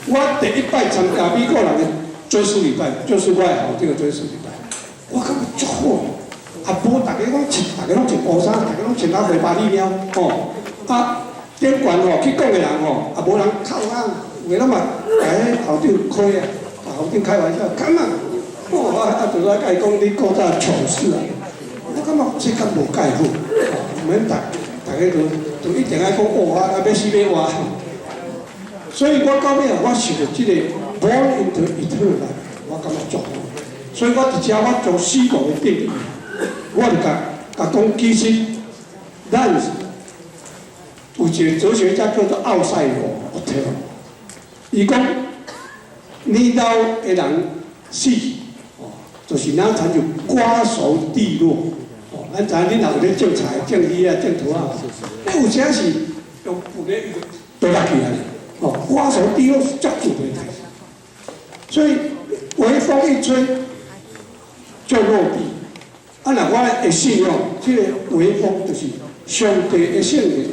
Speaker 2: 我第一擺參加美國人的追思禮拜，就是我的校長的追思禮拜，我感覺足好。啊，無逐家攏穿，逐家攏穿烏衫，逐家攏穿甲花巴哩了，吼。啊，頂懸吼去講的人吼，也無人哭啊，有的攏嘛共彼校長開啊，共校長開玩笑，come 啊，哦，啊啊，就來共伊講你古早糗事啊，我感覺這較無蓋好，毋免逐逐家都都一定愛講哦啊，啊欲死欲活。所以我到尾啊，我受著這個 born into eternal life，我感覺足好。所以我佇遮我將死亡的定義，我就共共講，其實咱有一個哲學家叫做奧賽羅，我聽，伊講年老的人死，哦，就是咱親像瓜熟蒂落，哦，咱知影恁若有咧種菜、種魚啊、種桃仔，那有時是用布咧倒落去啊，哦，瓜熟蒂落是足自然的代誌，所以微風一吹就落地。啊，若我的信仰，這個微風就是上帝的聖靈，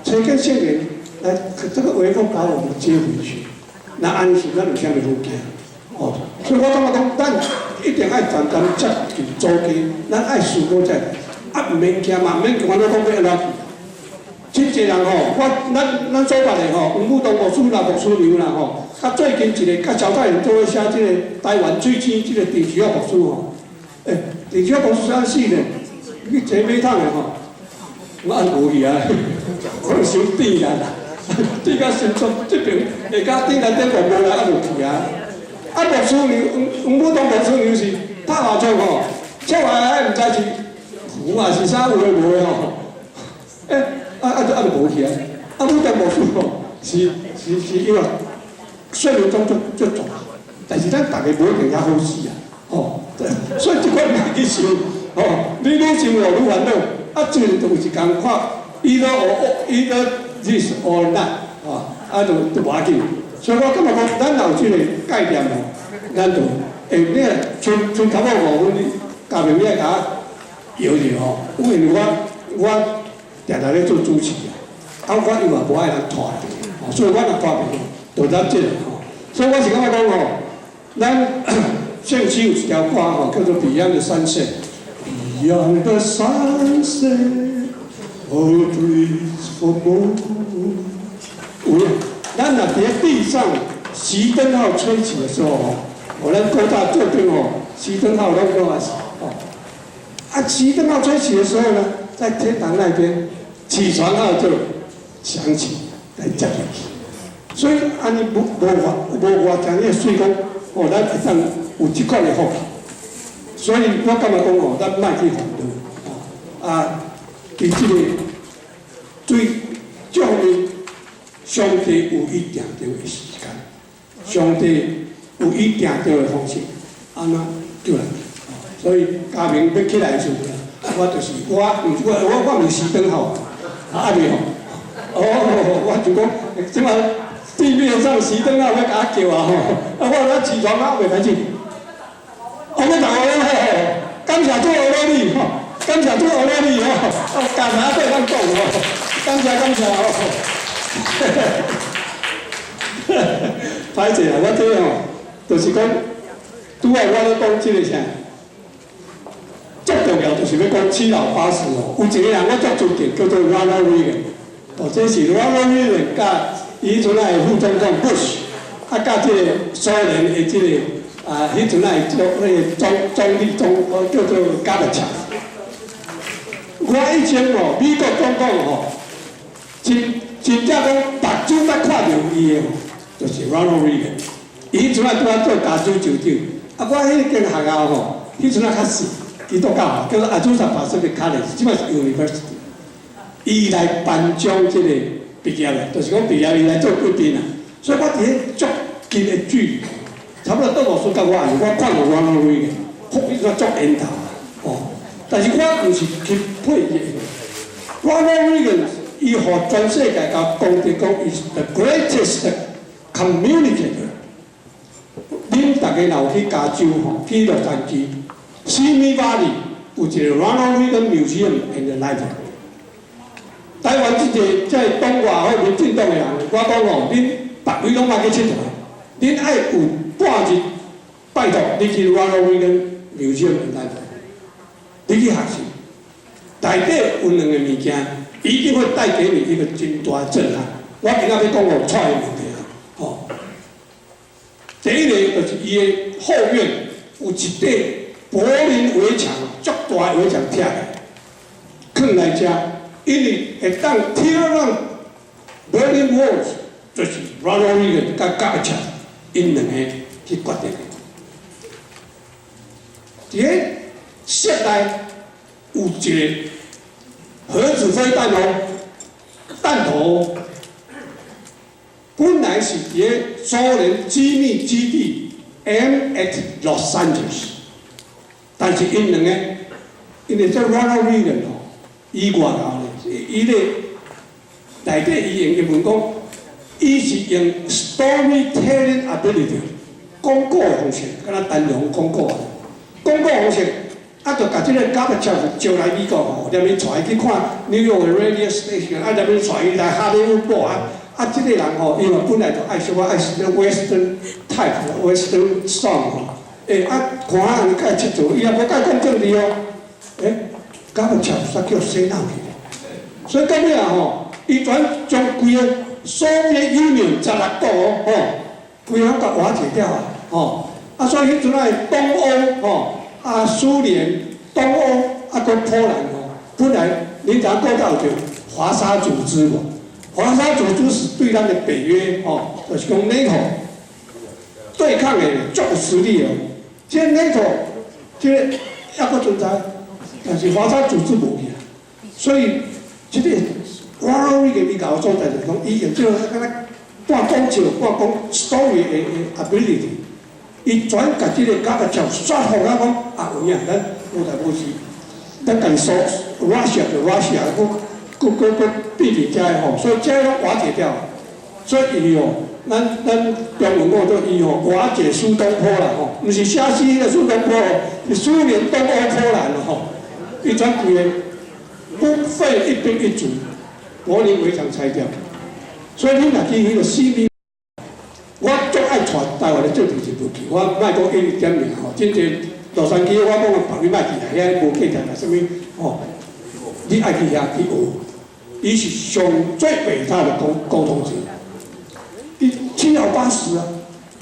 Speaker 2: 吹個聖靈來，這個微風把我們接回去。那按呢時，咱有啥物好驚？哦，所以我感覺講，咱一定愛漸漸接近祖家，咱愛思考這個，啊，毋免驚嘛，毋免煩惱講欲按怎去。真濟人吼，我咱咱所捌的吼，黃武東牧師啦、牧師娘啦吼，啊最近一個佮蕭太仁做伙寫這個台灣水星這個鄭樹岳牧師吼，欸，鄭樹岳牧師啥死咧？去坐馬桶的吼，我也無去啊，可能傷甜啊啦，甜甲心臟這邊下甲頂來頂無無來啊，就去啊。啊，牧師娘黃黃武東牧師娘是拍麻將吼，笑話毋知是符啊是啥有的無的吼，欸。啊啊就啊就無去啊！啊，武東牧師吼，是是是因為歲數總足足大，但是咱逐家無一定遐好死啊！吼，所以這款莫去想，吼，你愈想哦愈煩惱。啊，最後就有一工看，either or either this or not，吼，啊就就無要緊。所以我感覺講，咱若有這個概念吼，咱就會你像像頭仔5分，家明你愛共我搖著吼，因為我我定定咧做主持啊，啊我伊嘛無愛人拖吼，所以我若拖袂就咱這個吼，所以我是感覺講吼，咱聖詩有一條歌吼，叫做《Beyond the Sunset》。Beyond the sunset, oh blissful morn。有，咱若佇咧地上熄燈號吹起的時候吼，哦，咱古早做陣吼，熄燈號攏講啊是吼，啊熄燈號吹起的時候呢，在天堂那邊，起床號就響起來接入去。所以按呢無無偌無偌濟個水講，哦，咱會當有這款的福氣。所以我感覺講吼，咱莫去煩惱，啊，佇這個最重要，上帝有伊定著的時間，上帝有伊定著的方式，按怎叫人去。所以家明欲起來的時陣，我就是我，毋是我我我毋是熄燈號，啊未吼，哦，我就講，這擺地面上熄燈號欲共我叫啊吼，啊我我起床啊未開始。我欲逐個吼，感謝主阿努你吼，感謝主阿努你吼，干啥對咱講吼，感謝感謝吼。歹勢啦，我這吼，就是講，拄仔我咧講這個啥，最重要就是欲講七老八十哦。有一個人我足尊敬，叫做 Ronald Reagan，哦，這是 Ronald Reagan 佮彼陣仔的副總統 Bush，啊，佮這個蘇聯的這個。啊，彼陣仔做彼個總總理總叫做加勒喬。我以前吼，美國總統吼，真真正講目睭捌看著伊的吼，就是 Ronald Reagan。伊彼陣仔拄仔做加州州長，啊，我彼間學校吼，彼陣仔較細，基督教叫做 Azusa Pacific College，這擺是 University。伊來頒獎這個畢業的，就是講畢業伊來做貴賓啊。所以我佇咧足近的距離。差不多倒五歲甲我，我看著 Ronald Reagan，福伊煞足緣投啊，哦，但是我毋是去配伊的。Ronald Reagan 伊予全世界共講著講，伊是 the greatest communicator。恁逐家若有去加州吼，去洛杉磯，Simi Valley 有一個 Ronald Reagan Museum and Library。台灣這個這個黨外或民進黨的人，我講吼，恁逐位攏愛去𨑨迌，恁愛有半日，拜託你去 Ronald Reagan Museum and Library，你去學習，內底有兩个物件，一定會帶給你一個真大的震撼。我今仔欲講予蔡的問題啊，吼。第一个就是伊的後院有一塊柏林圍牆，足大的圍牆拆來，囥來遮，因為會當 tear down Berlin Wall，就是 Ronald Reagan 佮戈巴契夫，𪜶兩个去決定的。佇咧室內有一個核子飛彈哦，彈頭。本來是佇咧蘇聯機密基地 AIM at Los Angeles，但是𪜶兩個，因為這 Ronald Reagan 吼，伊外口咧，伊咧內底伊用英文講，伊是用 storytelling ability 講故方式，敢若單龍講故，講故方式，啊，就共這個戈巴契夫招來美國吼，連伊帶伊去看 New York radio station，啊，連伊帶伊來哈利伍德啊。啊，這個人吼，伊嘛本來就愛小可愛 Western type、Western song 吼，欸，啊，看啊，按呢佮𨑨迌，伊也無佮講政治哦，欸，戈巴契夫煞叫洗腦去，所以到尾仔吼，伊全將規個 Soviet Union 16國哦，吼，規個攏共瓦解掉啊，吼，啊，所以彼陣仔東歐吼，啊，蘇聯、東歐啊，閣波蘭吼，本來恁知影古早有一個華沙組織無？華沙組織是對咱的北約吼，就是講 NATO 對抗的足有實力哦。這個 NATO 這個猶閣存在，但是華沙組織無去啊。所以這個 Ronald Reagan 伊𠢕所在就是講，伊用這個敢若半講笑半講 story 的 ability，伊全共這個戈巴契夫說服啊講啊有影，咱無代無志，咱家己說 Russia 就 Russia，閣閣閣閣變佇遮个吼，所以這攏瓦解掉。所以伊哦，咱中文講做伊吼瓦解蘇東坡啦吼，毋是寫詩彼個蘇東坡哦，是蘇聯東歐波蘭吼，伊全規个不費一兵一卒，柏林圍牆拆掉。所以你若去彼個 C B，我足愛帶台灣的政治人物去，我莫講一直點名吼，真濟洛杉磯我講別位莫去啊，遐無價值啦，啥物吼，你愛去遐去學，伊是上最偉大的溝通者。伊七老八十啊，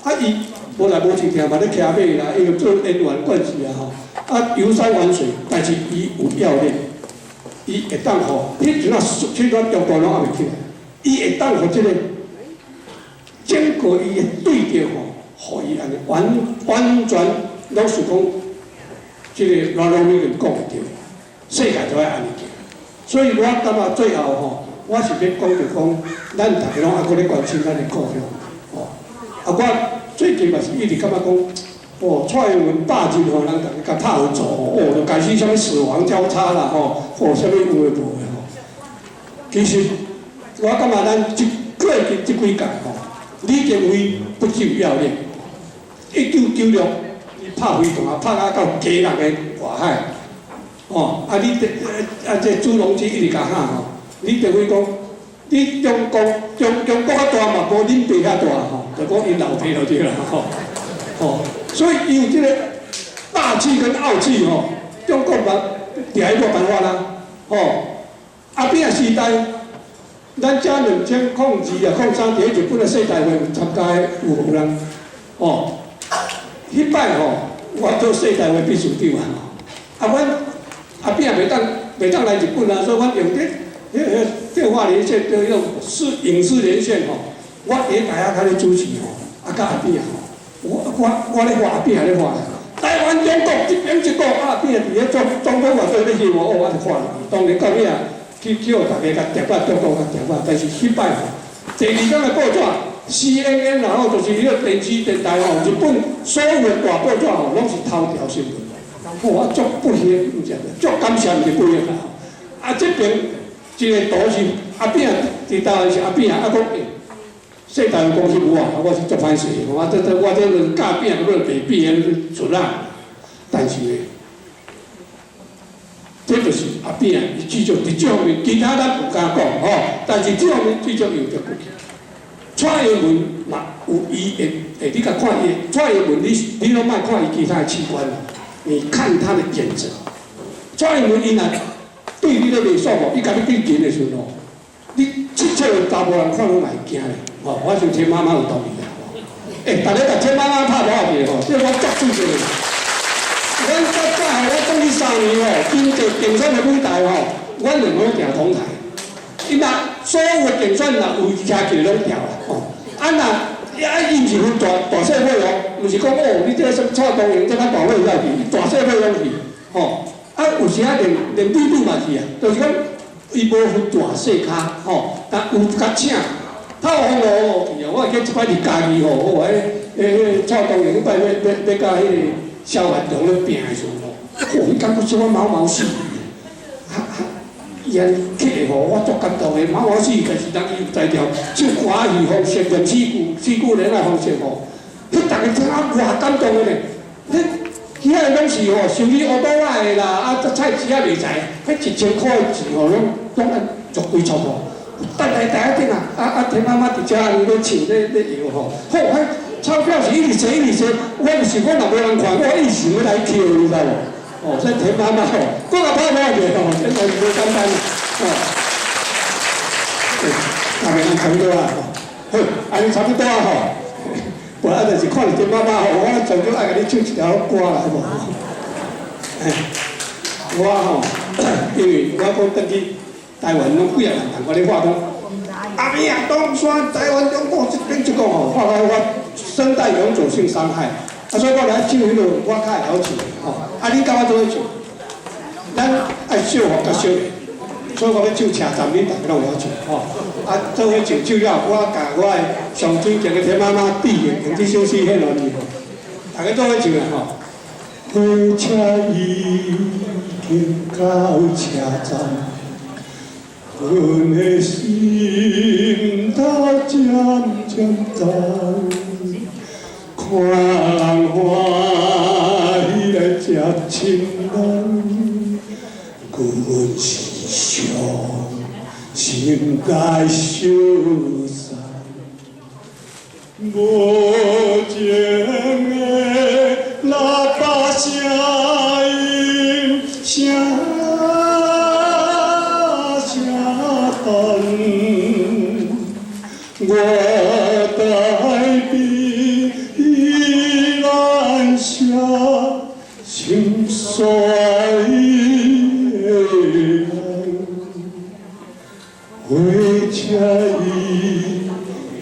Speaker 2: 啊伊無來無去定嘛咧騎馬啦，伊又做演員關係啊吼，啊遊山玩水，但是伊有要領，伊會當予彼陣仔，彼陣中國攏猶未起來，伊會當予這個整個伊的對著吼，予伊按呢完完全攏是講，這個 Ronald Reagan 講的對，世界就愛按呢行。所以我感覺最後吼，我是欲講著講，咱逐家攏猶閣咧關心咱的故鄉，吼。啊，我最近嘛是一直感覺講，哦，蔡英文100日吼，人逐家共拍合做吼，哦，就開始啥物死亡交叉啦，吼，或啥物有的無的吼。其實我感覺咱這過去這幾屆吼，李登輝不計要領，1996伊拍飛彈，拍啊到基隆的外海，哦，啊你這啊這朱鎔基一直共喊吼，李登輝講，你中國中國較大嘛，無恁爸遐大吼，就講𪜶老爸就對啦吼，吼，所以伊有這個霸氣跟傲氣吼，中國嘛定伊無辦法啦，吼，阿扁時代，咱遮2002啊，03佇日本的世大會有參加的有無人？哦，彼擺吼，我做世大會秘書長啊，啊，阮阿扁也袂當來日本啊，所以阮用這彼個電話連線，叫彼種視影視連線吼，我佇咧台下較咧主持吼，啊，佮阿扁吼，我咧看阿扁咧看，台灣中國這邊一個阿扁佇咧總總統外底咧翕哦，我就看入去，當然到尾啊，去予逐家共疊啊，中國共疊啊，但是彼擺吼，第二天的報紙，CNN 然後就是彼個電視電台吼，日本所有的大報紙吼，攏是頭條新聞。吼，我足不幸，毋是，足感謝，毋是不幸啦。啊，這邊一個圖是阿扁佇台灣是阿扁啊，講欸，世台公司無啊，我是足歹勢，我這這我這個教扁，閣白扁出啦。但是呢，這就是阿扁伊至少佇這方面，其他咱毋敢講吼，但是這方面至少伊有這骨氣。蔡英文嘛有伊的，欸，你共看伊，蔡英文你你攏莫看伊其他的器官啦，你看他的眼神。蔡英文伊若對你咧袂爽吼，伊共你對拳的時陣吼，你七尺的查埔人看攏嘛會驚咧，吼！我想田媽媽有道理啦，吼。欸，逐家共田媽媽拍破一下吼，這我足注意的。阮較早吼，我講去3年吼，經濟競選的舞台吼，阮兩個定同台。伊若所有的競選若有徛起來攏掉啦，吼。啊若啊伊毋是分大大細尾哦，毋是講哦，你這個什蔡東榮這較大尾才去，伊大細尾攏去，吼。啊有時啊連連女女嘛是啊，就是講伊無分大細跤，吼，但有共請。透風雨去啊！我會記這擺佇嘉義吼，哦，彼彼蔡東榮彼擺欲欲欲佮彼個蕭萬長咧拚的時陣吼，哦，彼感覺小可毛毛細雨，啊啊，伊按呢起來吼，我足感動的，毛毛細雨，但是人伊有才調，唱歌仔戲方式，念詩句、詩句聯愛方式吼，彼逐家聽啊偌感動的咧，彼遐個攏是吼，收去烏桌仔的啦，啊，菜市仔賣菜，彼1000箍的錢吼，攏攏按足幾千吼。等來台仔頂啊，啊啊，田媽媽佇遮按呢咧唱咧咧搖吼，好，彼鈔票是一直踅一直踅，我就是講若無人看，我一想欲來抾，你知無？哦，所以田媽媽吼，閣共拍破者吼，這代誌無簡單吼。大概差不多啊，好，按呢差不多啊吼。無啊，就是看著田媽媽吼，我從小愛共你唱一條歌啦，好無？我吼，因為我講轉去台灣攏幾仔萬人，我咧話講，阿扁啊，當選台灣中國這邊這個吼，話到我聲帶永久性傷害，啊，所以我來唱彼個我較會曉唱吼，啊，恁佮我做伙唱，咱愛相互佮相，所以我欲唱車站，恁逐家攏會曉唱吼，啊，做伙唱唱了，我共我的上尊敬的田媽媽致意，用這首詩獻予你吼，逐家做伙唱啦吼。火車已經到車站。阮的心頭漸漸重，看人歡喜來接親人，阮是傷心來相送。無情的喇叭聲音，聲聲響，我台北難捨，心碎的人，火車已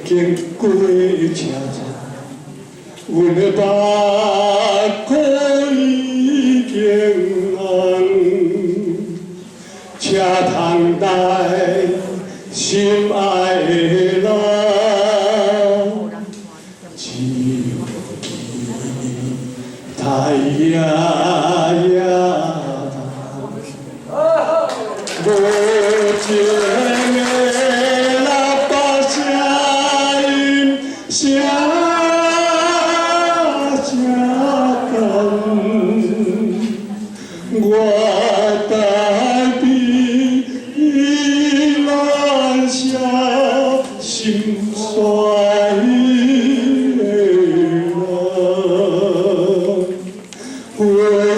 Speaker 2: 經過車站，阮的目眶已經紅，車窗內心愛的人，只有期待夜夜盼。無情的喇叭聲音，聲聲響，我台北難捨，心碎的人，火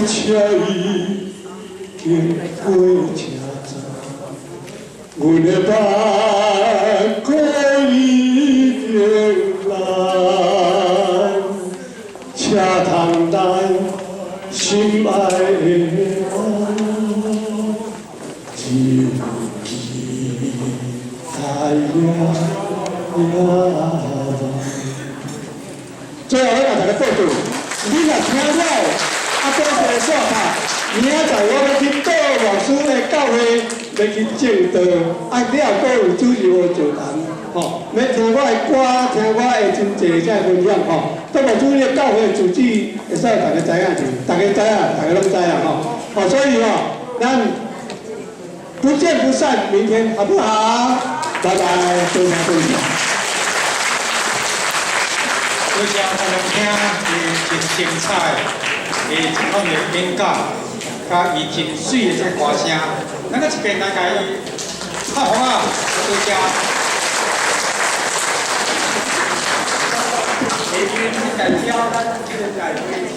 Speaker 2: 車已經過車站，阮的目眶已經紅，車窗內心愛的人，只有期待夜夜盼。最後，我共大家報告，你若聽了，啊，多謝煞拍，明仔載我欲去杜牧師的教會，欲去證道，啊，了後閣有主日學座談。吼，欲聽我的歌，聽我的真濟這分享吼。都無主這個教會的住址，會使大家知影者，大家知影，大家攏知影吼。吼，所以吼，咱不見不散，明天好不好？拜拜，多謝多謝。
Speaker 1: 多謝大家聽，伊真精彩的一款的演講，佮伊真媠的這歌聲，咱閣一遍來共伊拍鼓啊，多謝。下面代表咱這個大會請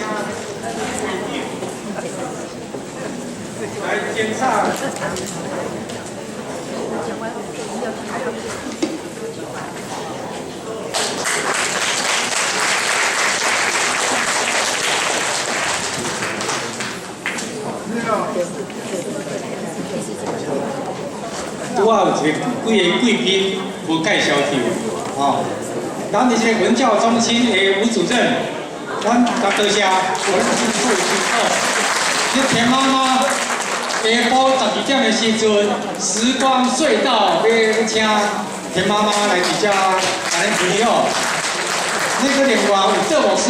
Speaker 1: 會長來檢查。拄仔有一个幾个貴賓無介紹著，吼。咱這個文教中心的吳主任，咱甲多謝，我們辛苦辛苦。你田媽媽下晡12點的時陣，時光隧道欲請田媽媽來佇遮共咱分享。那個另外有趙牧師，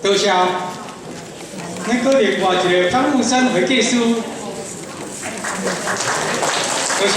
Speaker 1: 多謝。那個另外一個張木生會計師，多謝。